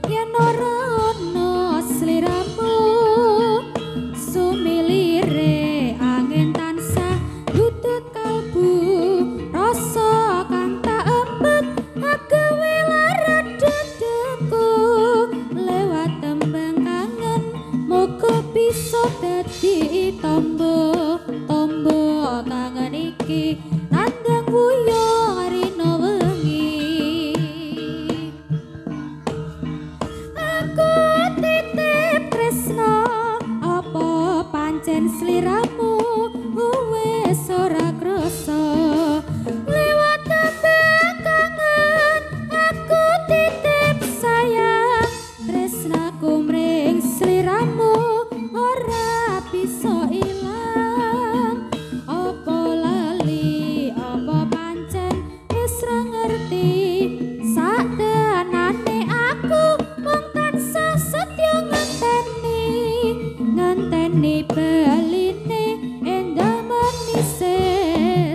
Yen ora ana sliramu, sumilire angin tansah ndudut kalbu. Rasa kang tak empet agawe lara dadaku. Lewat tembang kangen muga bisa dadi tombo. Tombo kangen iki nandang wuyung rina wengi. Aku titip tresno, apa pancen sliramu wis ora krasa. Lewat tembang kangen aku titip sayang, tresnaku mring sliramu ora bisa ilang. Apa lali, apa pancen wis ra ngerti, saktenane aku mung tansah setya ngenteni, ngenteni baline endah manise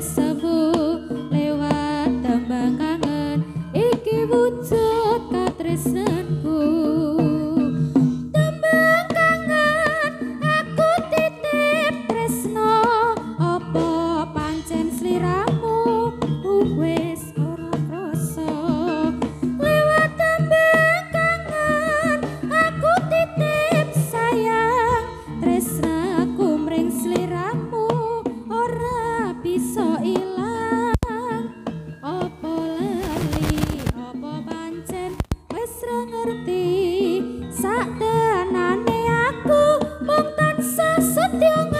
sewu. Lewat tembang kangen iki wujud katresnanku. Tembang kangen aku titip tresno, apa pancen sliramu wis ora krasa. Lewat tembang kangen aku titip sayang, tresnaku mring sliramu ora bisa ilang. Apa lali, apa pancen wis ra ngerti, saktenane aku mung tansah setya.